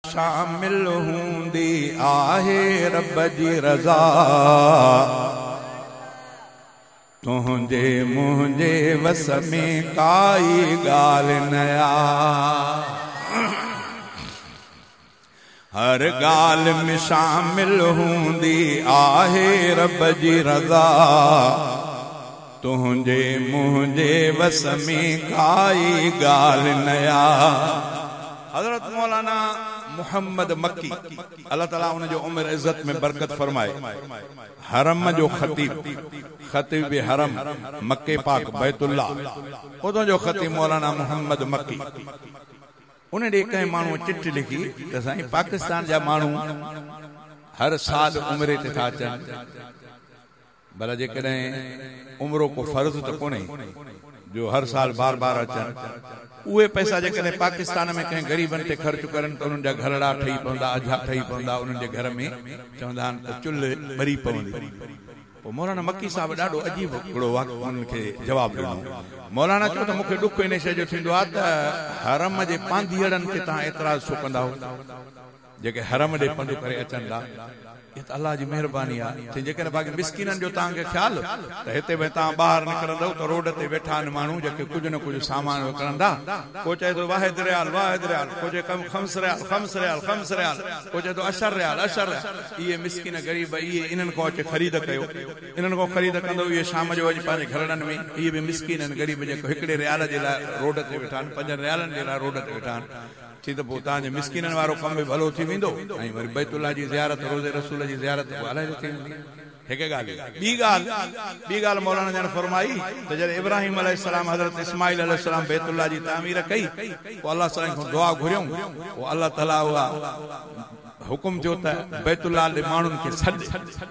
شامل हूंदी आहे रब जी रज़ा। तुंहिंजे मुंहिंजे वस में काई ॻाल्हि न आ। हर ॻाल्हि में शामिल हूंदी आहे रब जी रज़ा। तुंहिंजे मुंहिंजे वस में काई ॻाल्हि न आ। हज़रत मौलाना मोहम्मद मक्की, अल्लाह ताला उनजो उम्र इज़त में बरकत फरमाए, हरम जो ख़तीब, ख़तीब हरम मक्के पाक बैतुल्लाह, उतां जो ख़तीब मौलाना मोहम्मद मक्की, उन ॾे कंहिं माण्हू चिठी लिखी त साईं पाकिस्तान जा माण्हू हर साल उमरे ते था अचनि, भला जेकॾहिं उमरो को फ़र्ज़ त कोन्हे जो हर साल बार बार अचनि, उहे पैसा जेकॾहिं पाकिस्तान में कंहिं ग़रीबनि ते ख़र्चु करनि त उन्हनि जा घरड़ा ठही पवंदा, अझा ठही पवंदा, उन्हनि जे घर में चवंदा आहिनि त चुल्ह ॿरी पवंदी। पोइ मौलाना मक्की साहिबु ॾाढो अजीब हिकिड़ो उन्हनि खे जवाबु ॾिनो। मौलाना चयो त मूंखे ॾुख इन शइ जो थींदो आहे त हरम जे पांधीअड़नि ते तव्हां एतिराज़ छो कंदा हो, जेके हरम ॾे पंधु करे अचनि था, इहा त अलाह जी महिरबानी आहे। जेकॾहिं बाक़ी मिसकीननि जो तव्हांखे ख़्यालु त हिते भई तव्हां ॿाहिरि निकिरंदव त रोड ते वेठा आहिनि माण्हू जेके कुझु न कुझु सामान विकिणंदा, को चए थो वाहिद रियाल वाहिद रियाल, को चए ख़म्स रियाल ख़म्स रियाल ख़म्स रियाल, को चए थो अशर रियाल अशर रियाल। इहे मिसकीन ग़रीब इहे इन्हनि खां अचे ख़रीद कयो, इन्हनि खां ख़रीद कंदव, इहे शाम जो वञी पंहिंजे घरड़नि में, इहे बि मिसकीन आहिनि ग़रीब जेको हिकिड़े रियाल जे लाइ रोड ते वेठा आहिनि, 5 रियालनि जे लाइ रोड ते वेठा आहिनि। थी त पोइ तव्हांजे मिसकीननि वारो कमु बि भलो थी वेंदो ऐं वरी बैतुल्लाह जी ज़ियारत, रोज़े रसूल जी ज़ियारत पोइ अलाए थी वेंदी। हिकु ॻाल्हि। ॿी ॻाल्हि मौलाना जन फरमाई त जॾहिं इब्राहिम अलैहिस्सलाम हज़रत इस्माइल अलैहिस्सलाम बैतुल्लाह जी तामीर कई, पोइ अलाह साईं खां दुआ घुरियऊं, पोइ अलाह ताला उहा हुकुम थियो त बैतुल्लाह ॾे माण्हुनि खे सॾु।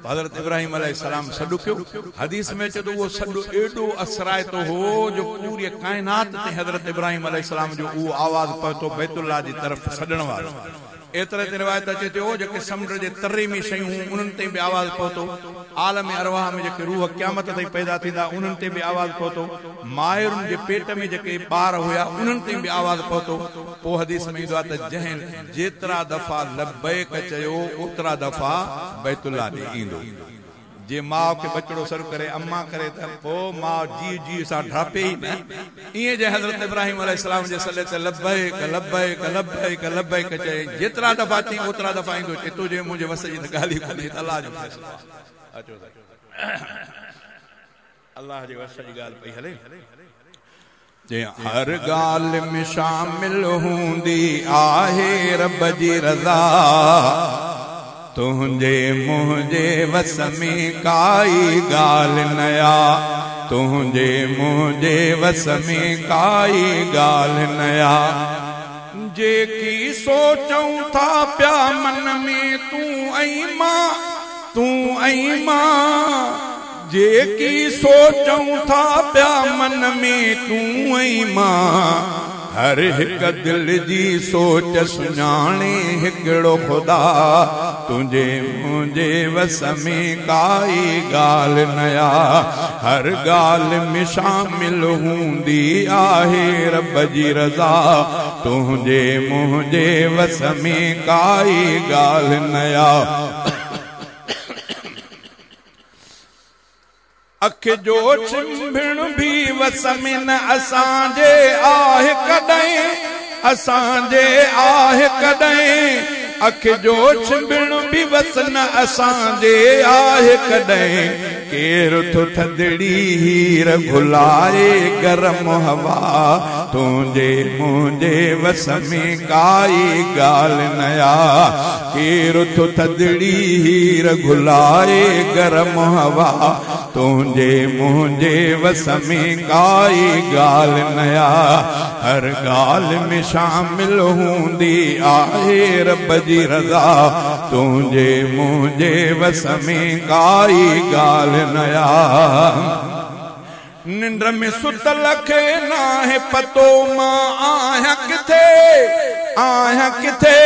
हज़रत इब्राहिम अलैहिस्सलाम सॾु कयो। हदीस में अचे थो उहो सॾु एॾो असराइतो हो जो पूरी काइनात ते हज़रत इब्राहिम अलैहिस्सलाम जो उहो आवाज़ पहुतो बैतुल्लाह जी तरफ़ सॾण वारो। एतिरे ते रिवायत अचे थी जेके समुंड जे तरे में शयूं हुयूं उन्हनि ते बि आवाज़ पहुतो, आलम अरवाह में जेके रूह क़यामत ताईं पैदा थींदा उन्हनि ते बि आवाज़ पहुतो, मायरुनि जे पेट में जेके ॿार हुया उन्हनि ते बि आवाज़ पहुतो। पोइ हदीस में ईंदो आहे त जंहिं जेतिरा दफ़ा लब्बैक चयो ओतिरा दफ़ा बैतुल्लाह ॾे ईंदो। जे माउ खे बचड़ो सर करे अम्मा करे त पोइ माउ जी जी सां ढापे ई न। ईअं जे हज़रत इब्राहिम अलैहिस्सलाम जे सॾे ते लब्बैक लब्बैक लब्बैक लब्बैक चए, जेतिरा दफ़ा चई ओतिरा दफ़ा ईंदो। चए तुंहिंजे मुंहिंजे वस जी त ॻाल्हि ई कोन्हे, त अलाह जो फ़ैसिलो आहे। अचो अलाह जे वस जी ॻाल्हि पई हले। हर ॻाल्हि में शामिल हूंदी आहे रब जी रज़ा। तुंहिंजे मुंहिंजे वस में काई ॻाल्हि न आ। तुंहिंजे मुंहिंजे वस में काई ॻाल्हि न आ। जेकी सोचूं था पिया मन में तूं ऐं मां, तूं ऐं मां, जेकी सोचूं था पिया मन में तूं ऐं मां, हर हिक दिल जी सोच सुञाणे हिकिड़ो ख़ुदा। तुंहिंजे मुंहिंजे वस में काई ॻाल्हि न आ। हर ॻाल्हि में शामिल हूंदी आहे रब जी रज़ा। तुंहिंजे मुंहिंजे वस में काई ॻाल्हि न आ। अख जो छिंभिण बि वस में न असांजे आहे कॾहिं, असांजे आहे कॾहिं। अख जो छिंभिण बि वस न असांजे आहे कॾहिं। केरु थो थधड़ी हीर घुलाए गरम हवा। तुंहिंजे मुंहिंजे वस में काई ॻाल्हि न आ। केरु थो थधड़ी हीर घुलाए गरम हवा। तुंहिंजे मुंहिंजे वस में काई ॻाल्हि न आ। हर ॻाल्हि में शामिल हूंदी आहे रब जी रज़ा। तुंहिंजे मुंहिंजे वस में काई ॻाल्हि न आ। निंड में सुतल खे नाहे पतो मां आहियां किथे, आहियां किथे।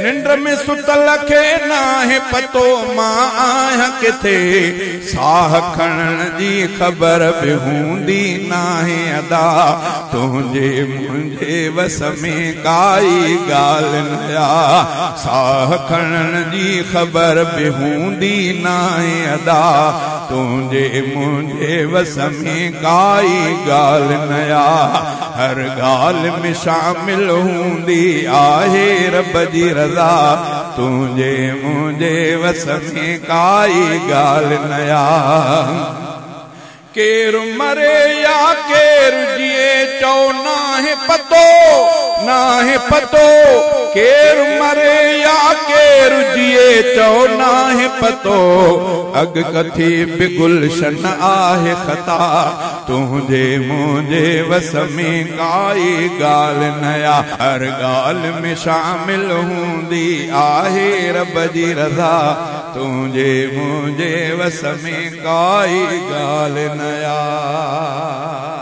ننڊ ۾ ستل کي ناهي پتو مان آهيان ڪٿي. ساهه کڻڻ جي خبر به هوندي ناهي ادا. تنهنجي منهنجي وس ۾ ڪائي ڳالهه نه آ. ساهه کڻڻ جي خبر به هوندي ناهي ادا. تنهنجي منهنجي وس ۾ ڪائي ڳالهه نه آ. هر ڳالهه ۾ شامل هوندي آهي رب جي رضا. تنهنجي منهنجي وس ۾ ڪائي ڳالهه نه آ. ڪير مري يا ڪير جيئي چئو ناهي پتو، ناهي پتو. ڪير مري يا ڪير جيئي چئو ناهي پتو. اڳڪٿي به گلشن آهي خطا. تنهنجي منهنجي وس ۾ ڪائي ڳالهه نه آ. هر ڳالهه ۾ شامل هوندي آهي رب جي رضا. تنهنجي منهنجي وس ۾ ڪائي ڳالهه نه آ.